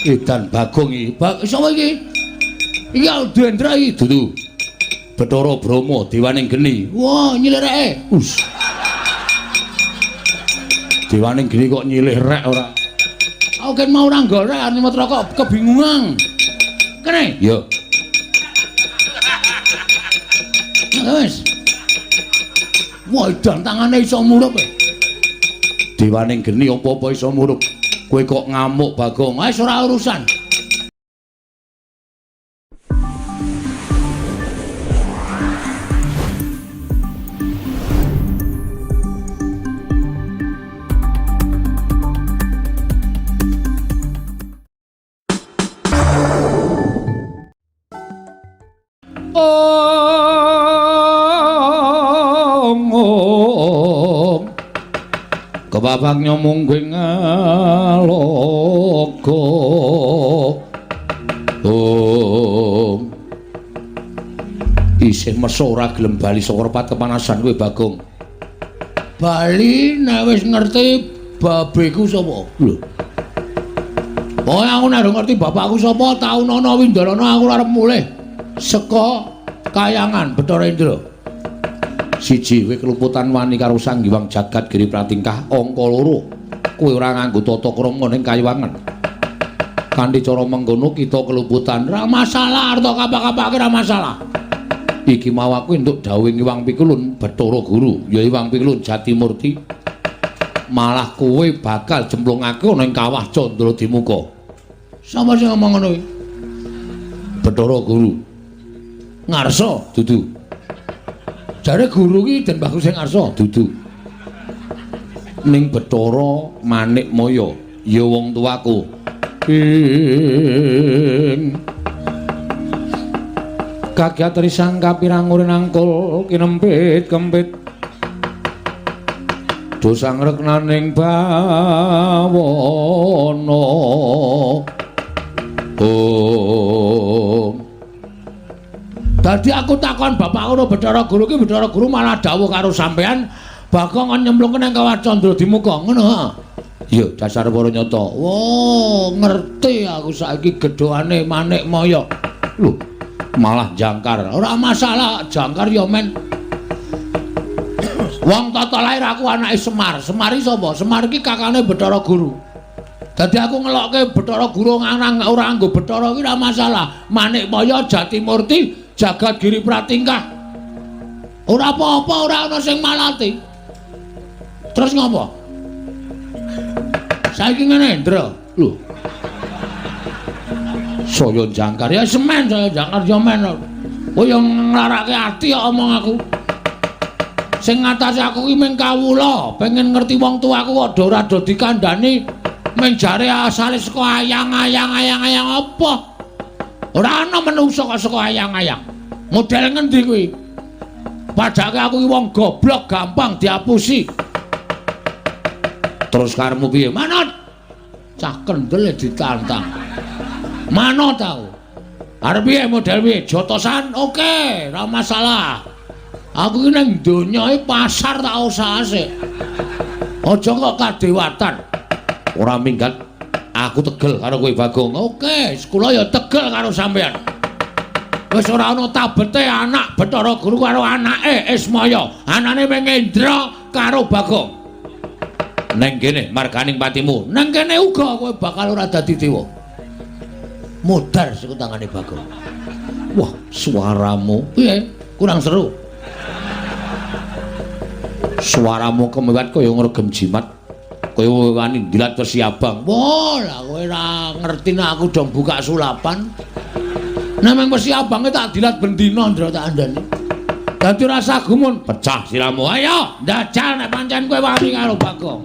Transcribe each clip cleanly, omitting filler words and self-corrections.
Edan Bagong iki. Sapa iki? Iki Dendra iki dudu. Bathara Brahma dewaning geni. Wah, nyilih reke. Us. Dewaning geni kok nyilih rek ora. Aku kan mau ora nggol rek arep nyemot rokok kebingungan. Kene? Iya. Wis. Wah, edan tangane iso murup. Dewaning geni apa-apa iso murup. Kowe kok ngamuk Bagong? Wis ora urusan. Kebabak nyomong kowe ngaloga. Oh. Isih meso ora gelem bali saka repat kepanasan kowe Bagong. Bali nek wis ngerti babeku sapa? Lho. Pokoke aku nek ngerti bapakku sapa, taunana windarana aku arep mulih saka kayangan Bathara Indra. Siji, kowe keluputan wani karo Sang Hyang Jagat Giri Pratingkah. Angka loro, kowe ora nganggo tata krama ning kayuwangan. Kanthi cara mengkono kita keluputan. Ora masalah, arta kapak-kapake ora masalah. Iki mau aku entuk dawuhing Hyang Pikulun Bathara Guru, ya Hyang Pikulun Jatimurti. Malah kowe bakal jemplungake ana ing kawah Candra Dimuka. Sapa sing ngomong ngono kuwi? Bathara Guru. Ngarsa dudu. Jare guru ki Den Bagus sing ngarsa dudu. Ning Bathara Manikmaya ya wong tuaku. Ing kagiat risang kapirang urin angkul kinempit kempit. Dosang reknaning bawana. Oh. Dadi aku takon bapak ngono Bathara Guru ki, Bathara Guru malah dawuh karo sampean Bagong kon nyemplungke nang kawah Candra Dimuka ngono ha. Iya, dasar para nyata. Wah, ngerti aku saiki gedhoane Manikmaya. Lho, malah jangkar. Ora masalah, jangkar ya men. Wong tata lahir aku anake Semar. Semar iki sapa? Semar iki kakane Bathara Guru. Dadi aku ngelokke Bathara Guru ngarang ora nganggo Bathara iki ora masalah. Manikmaya Jatimurti Jagat Giri Pratingkah. Ora apa-apa, ora ana sing malati. Terus ngopo? Saiki ngene, Ndra. Lho. Saya jangkar ya semen, saya jangkar ya men. Kowe yo nglarake ati kok omong aku. Sing ngatasi aku ki mung kawula, pengen ngerti wong tuaku kok do ora do dikandani mung jare asale saka ayang-ayang ayang-ayang apa? Ora ana menungsa kok saka ayang-ayang. Model ngendi kuwi? Padake aku ki wong goblok gampang diapusi. Terus karepmu piye? Manut. Cah kendel ditantang. Manut aku. Arep piye model piye? Jotosan oke, ora masalah. Aku ki ning donya iki pasar tak usahase. Aja kok kadewatan. Ora minggat. Aku tegel karo kowe Bagong. Oke, kula ya tegel karo sampean. Wis ora ana tabete anak Bathara Guru karo anake Ismaya. Anane mung Indra karo Bagong. Neng kene marganing patimu. Neng kene uga kowe bakal ora dadi dewa. Modar saka tangane Bagong. Wah, suaramu piye? Kurang seru. Suaramu kemewat kaya ngregem jimat. Kowe wani ndilat wesi abang. Wah, lah kowe ora ngerti nek aku dong buka sulapan. Nek mung wesi abange tak dilat bendina Ndra tak andani. Dadi ora usah gumun, pecah siramu. Ayo, ndajal nek pancen kowe wani karo Bagong.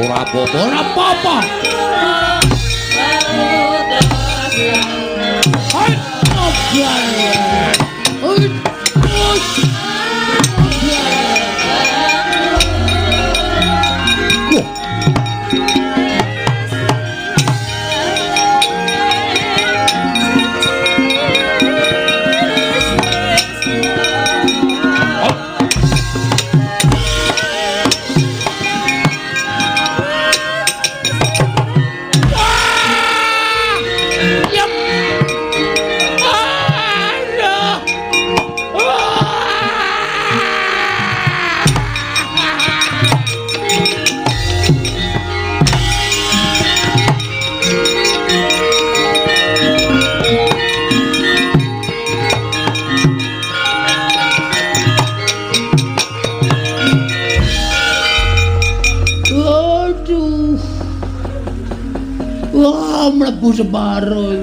Ora apa-apa, ora apa-apa. Wah, mlebu separo.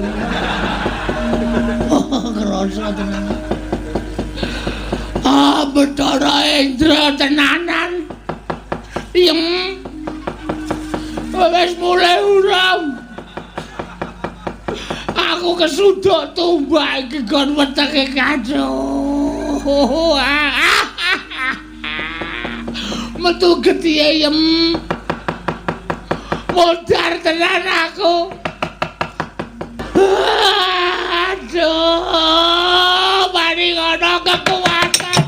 Kerasa tenan. Ah, Bathara Indra tenanan. Yem. Wis mulai urung. Aku kesuduk tumbak iki gon wetenge kaco. Metu getihe yem. Modar tenan aku. Aduh, mari ngono kekuatan.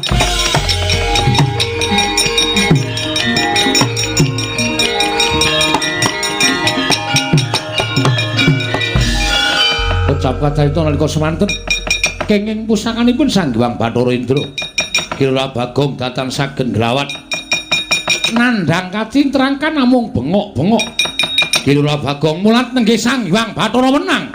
Ucap kacarita nalika semanten kenging pusakanipun Sang Hyang Bathara Indra. Kira Bagong datan sagen glawat. Nandhang kacintrang kan namung bengok-bengok. Kilura Bagong mulat nenggih Sang Hyang Bathara wenang.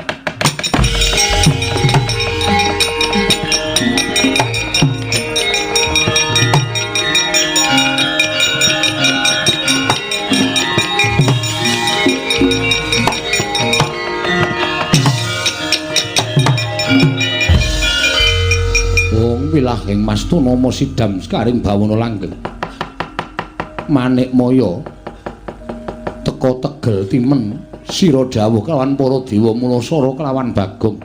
Wong wilahing mastuna sidam sekaring bawana langgeng. Manik Maya teka tegel timen sira dawuh kelawan para dewa mulasara kelawan Bagong.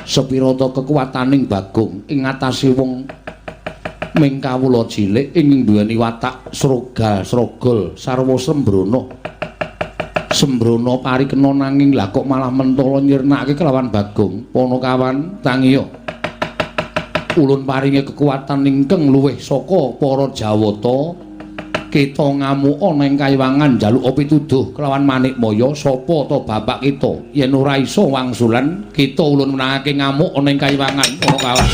Sepirata kekuwataning Bagong ing ngatasé wong ming kawula cilik ing duweni watak srogal srogol sarwa sembrana. Sembrana parikena nanging lah kok malah mentala nyirnake kelawan Bagong. Panakawan tangiya. Ulun paringi kekuatan ingkang luwih saka para Jawata. Kita ngamuk ana ing kayiwangan njaluk pituduh kelawan Manik Maya sapa ta bapak kita yen ora iso wangsulan kita ulun menangake ngamuk ana ing kayiwangan para kawan.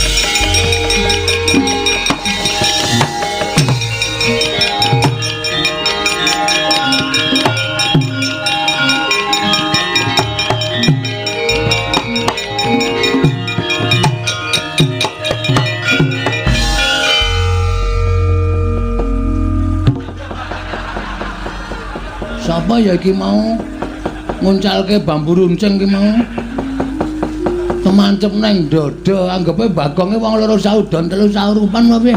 Sapa ya iki mau nguncalke bambu runcing iki mau temancep nang dada anggepe Bagonge wong loro saudon telu saurupan apa piye.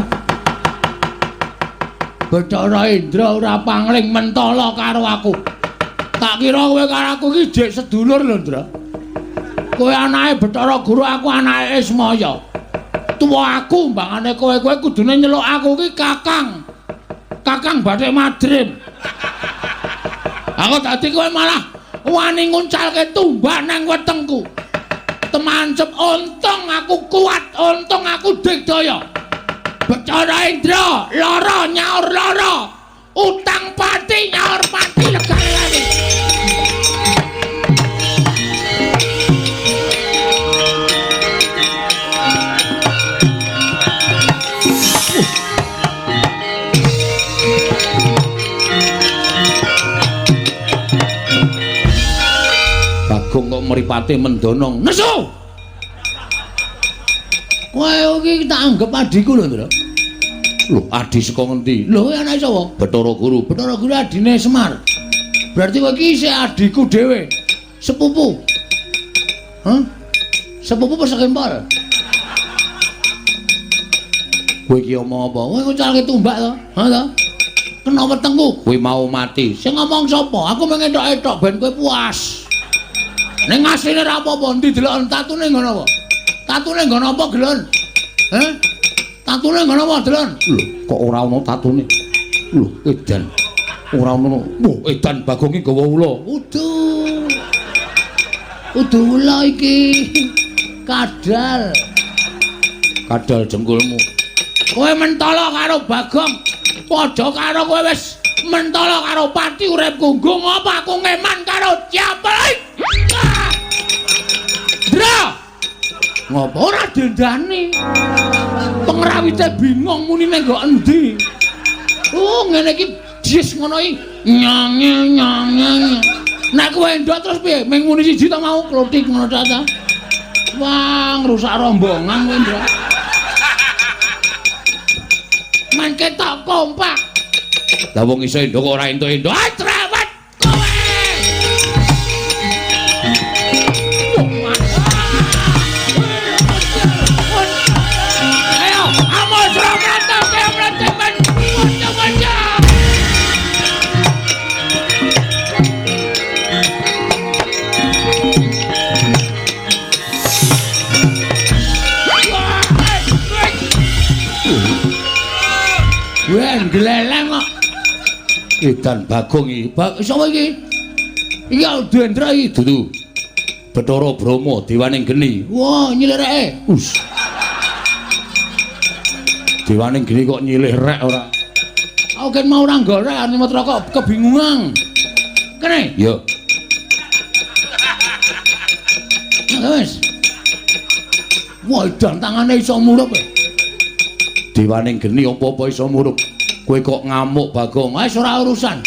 Bathara Indra ora pangling mentala karo aku. Tak kira kowe karo aku iki jek sedulur lho, Ndra. Kowe anake Bathara Guru, aku anake Ismaya. Tuwa aku mbangane kowe, kowe kudune nyeluk aku iki Kakang. Kakang Bathik Madrim. Aku dadi kowe malah wani nguncalke tumbak nang wetengku. Temancep untung aku kuat, untung aku digdaya. Bathara Indra lara nyaur lara, utang pati nyaur pati legane. Bagong kok mripate mendonong. Nesu. Kowe iki tak anggep adhiku lho, Ndra. Lho, adhi saka ngendi? Lho, kowe anake sapa? Bathara Guru. Bathara Guru adine Semar. Berarti kowe iki isih adhiku dhewe. Sepupu. Hah? Sepupu apa sekempol? Kowe iki omong apa? Kowe ngucalke tumbak to? Ha to? Kena wetengku, kowe mau mati. Sing ngomong sapa? Aku mung entok-entok ben kowe puas. Ning asline ora apa-apa, endi deloken tatune nggon apa? Tatune nggon apa, Gelon? Heh? Tatune nggon apa, Delon? Lho, kok ora ana tatune? Lho, edan. Ora ana. Wah, edan Bagong iki gawa ula. Udu. Udu ula iki. Kadal. Kadal jengkulmu. Kowe mentala karo Bagong. Padha karo kowe wis mentala karo pati uripku. Nggo ngapa aku ngeman karo Ciapel? Ndra. Ngapa ora dendani? Pengrawite bingung muni ning nggo endi. Oh, ngene iki jis ngono iki. Nyange nyange. Nek kowe endok terus piye? Ming muni siji ta mau klothik ngono ta ta. Wah, ngrusak rombongan kowe, Ndra. Men ketok kompak. Lah wong iso endok kok ora entuk-entuk. Ah, trawat kowe. Ayo, amos ramrata kemrete men. Waca-waca. Wah, gleleng kok. Edan Bagong iki. Sapa iki? Iki Dendra iki dudu. Bathara Brahma dewaning geni. Wah, nyilih reke. Us. Dewaning geni kok nyilih rek ora. Aku ken mau ora nggorek arep nyemot rokok kebingungan. Kene? Yo. Nah, wis. Wah, edan tangane iso murup. Dewaning geni apa-apa iso murup. Kowe kok ngamuk Bagong? Wis ora urusan.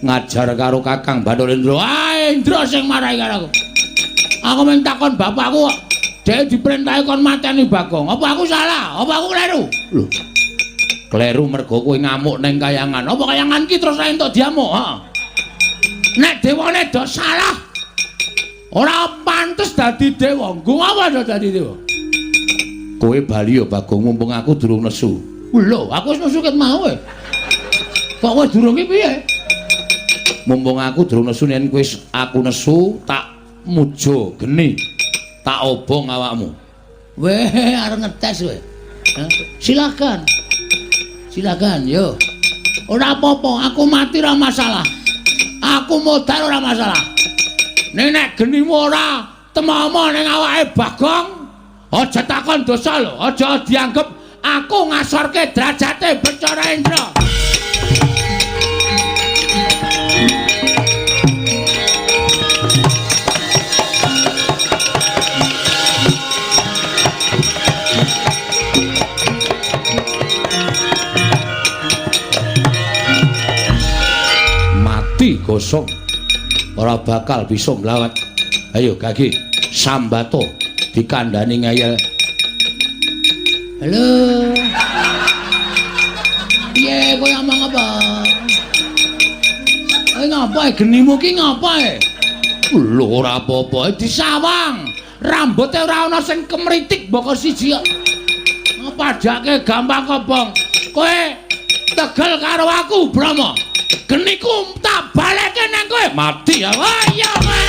Ngajar karo Kakang Bathara Indra. Ah, Indra sing marahi karo aku. Aku mung takon bapakku kok dhek diperintahi kon mateni Bagong. Apa aku salah? Apa aku kleru? Lho. Kleru mergo kowe ngamuk ning kayangan. Apa kayangan ki terus ora entuk diamuk? Heeh. Nek dewane do salah, ora pantes dadi dewa. Nggo apa do dadi dewa? Kowe bali ya Bagong, mumpung aku durung nesu. Lho, aku wis nesu ket mau e. Kok kowe durung ki piye? Mumpung aku durung nesu, yen kowe aku nesu tak muja geni. Tak obong awakmu. Weh, arep ngetes kowe. Silakan. Silakan, yo. Ora apa-apa, aku mati ora masalah. Aku modar ora masalah. Ning nek genimu ora temomo ning awake Bagong, aja takon dosa lho, aja dianggep aku ngasorke derajate Bathara Indra. Mati gosong, ora bakal bisa mlawat. Ayo Gagi, sambato dikandani ngeyel. Halo. Piye kowe omong apa? Kowe ngapa genimu ki ngapa e? Lho ora apa-apa, disawang. Rambuté ora ana sing kemritik mboko siji kok. Padake gampang kobong. Kowe tegel karo aku, Brahma. Geniku tak baleke nang kowe. Mati ya. Wah iya kowe.